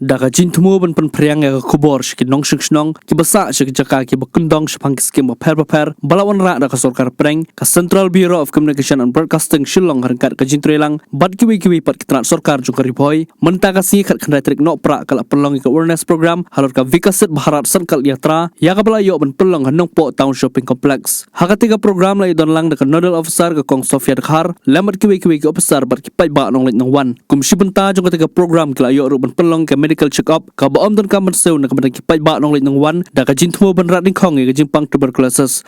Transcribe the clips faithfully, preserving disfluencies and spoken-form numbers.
Da ka jingthmu ban pynphriang ïa ka khubor sha ki nongshong shnong kiba sah sha ki jaka kiba kyndong shaphang ki skim bapher bapher ba la wanrah da ka sorkar pdeng, ka Central Bureau of Communication and Broadcasting Shillong ryngkat ka jingtreilang bad kiwei kiwei pat ki tnat sorkar jong ka Ri Bhoi, mynta ka sngi khatkhyndai tarik Nohprah ka la pynlong ïa ka awareness program halor ka Viksit Bharat Sankalp Yatra, ïa kaba la ïoh ban pynlong ha Nongpoh Town Shopping Complex. Ha katei ka program la ïadon lang da ka Nodal Officer ka Kong Sofia Dkhar lem bad kiwei kiwei ki officer bad ki paidbah nongleit nongwan. Kum shi bynta jong katei ka program ki la ïoh ruh ban pynlong ka medical check up kaba ym donkam ban siew na ka bynta ki paidbah nongleit nongwan da ka jingthmu ban rat dyngkhong ïa ka jingpang tuberculosis.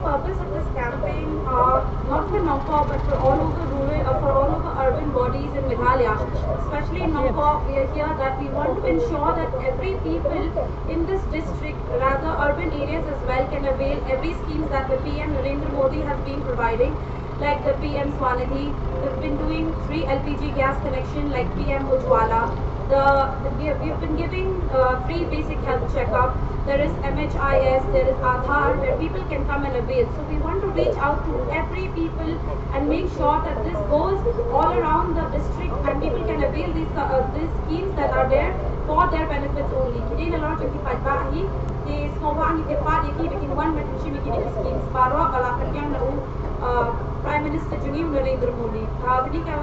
Purpose of this campaign, uh, not for Nongpoh but for all over rural, uh, for all over urban bodies in Meghalaya, especially in Nongpoh, we are here that we want to ensure that every people in this district, rather urban areas as well, can avail every schemes that the P M Narendra Modi has been providing, like the P M Swanidhi. We've been doing free L P G gas connection like P M Ujjwala. The, the we have, we've been giving uh, free basic health checkup. There is M H I S, there is Aadhaar, where people can come and avail. So we want to reach out to every people and make sure that this goes all around the district and people can avail these uh, these schemes that are there for their benefits only. Ki dei na lor jong ki paidbah hi, te sngewbha ngi kyrpad ïa ki ba kin wan ban shim ïa ki dei ki schemes baroh ba la pynïang na u uh, Prime Minister jong ngi u Narendra Modi. Uh, kane ka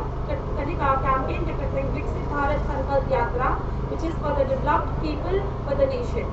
kane ka campaign ka kyrteng Viksit Bharat Sankalp Yatra, which is for the developed people for the nation.